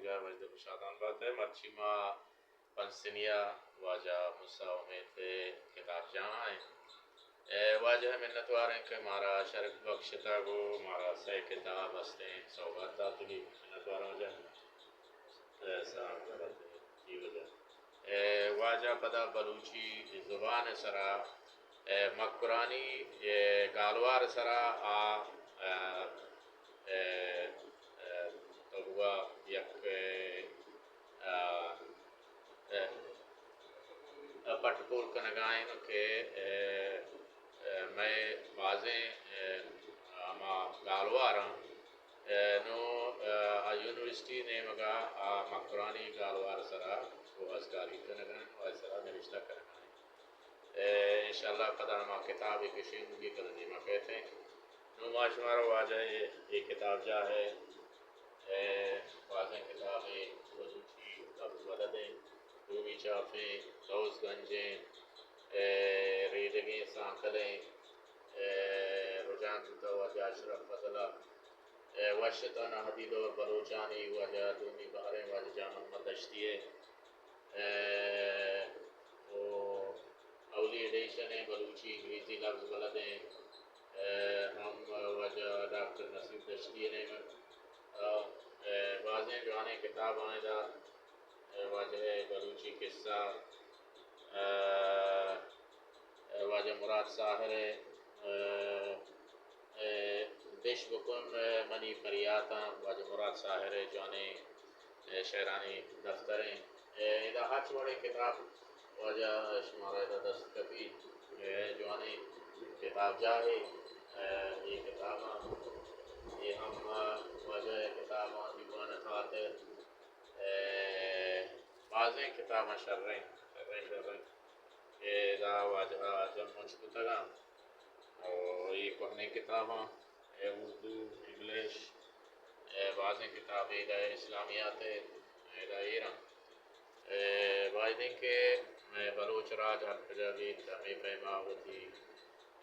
بسیار وجد و شادان بات ئے۔ مرچی ما پنسنیا واجہ موسیٰ امید ءِ کتاب جاہ ءَ ایں۔ اے واجہ ءِ منتوار ایں کہ مارا شرپ بخشتگ و مارا سئے کتاب ہستیں سوگات داتگی۔ منتوار واجہ۔ اے سلام علیکم۔ جی واجہ۔ اے واجہ پدا بلوچی زبان ءِ سرا، اے مکرانی، اے گالوار ءِ سرا آ، اے، اے، اے، تو ہوا یک، اے، آ، اے، پٹ پول کنگا ایں کہ، اے، اے، مئے بازیں، اے، ہما گالواراں، اے، نوں، اے، آ یونیورسٹی نیمگا آ مکرانی گالوار سرا گوازکاری کنگا ایں، آئی سرا نوشتہ کنگا ایں۔ اے، انشاءاللہ پدا ہما کتابے کشیں، نوں پدا دیما کئیت ایں۔ نوں ما شمارا واجہ ءِ اے کتاب جاہ ءِ اے، بازیں کتابے بلوچی لبز بلد ایں، رومی چاپیں، لوز گنجیں، اے، ریدگیں سانکلیں، اے، رجانک تو واجہ اشرف فضل ءَ، اے، وش تاں نہدی دور بلوچانی واجہ دومی بہریں واجہ جان محمد دشتی ءِ، اے، او اولی ایڈیشن ءِ بلوچی انگریزی لبز بلدیں، اے، ہم واجہ ڈاکٹر نصیر دشتی ءِ نیمگ ءَ، اے، بازیں جوانیں کتاب آں ادا، اے، واجہ ءِ بلوچی قصہ، اے، اے، واجہ مراد ساحر ءِ، اے، اے، بش بکن، اے، منی پریاتاں، واجہ مراد ساحر ءِ جوانیں، اے، شعرانی دفتریں۔ اے، ادا ہرچ وڑیں کتاب واجہ شمارا ادا دست کپی، اے، جوانیں کتاب جاہے، اے، اے کتاباں، اے ہم واجہ ءِ کتاباں دیوان ءِ خاطر، اے، بازیں کتاباں شریں، شریں، شریں۔ اے ادا واجہ ءَ جم مچ کتگاں۔ او اے کوہنیں کتاباں، اے اردو، انگلش، اے بازیں کتابے ادا اسلامیات ءِ ادا ایراں۔ اے باید انت کہ مئے بلوچ راج ہر کجا بیت، ہمے پیما وتی،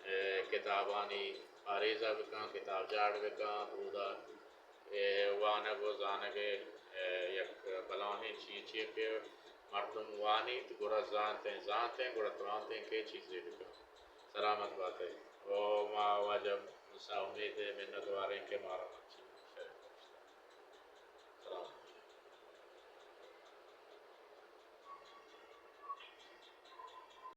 اے، کتابانی پاریزہ بکن، کتاب جاڑ بکن، اودا اے، وانگ و زانگ ءِ، اے، یک بلاہیں چیزے کہ مردم وانیت، گڑا زانت ایں، زانت ایں، گڑا توانت ایں کہ چیزے بکن۔ سلامت بات ئے۔ و ما واجہ موسیٰ امید ءِ منتوار ایں کہ مارا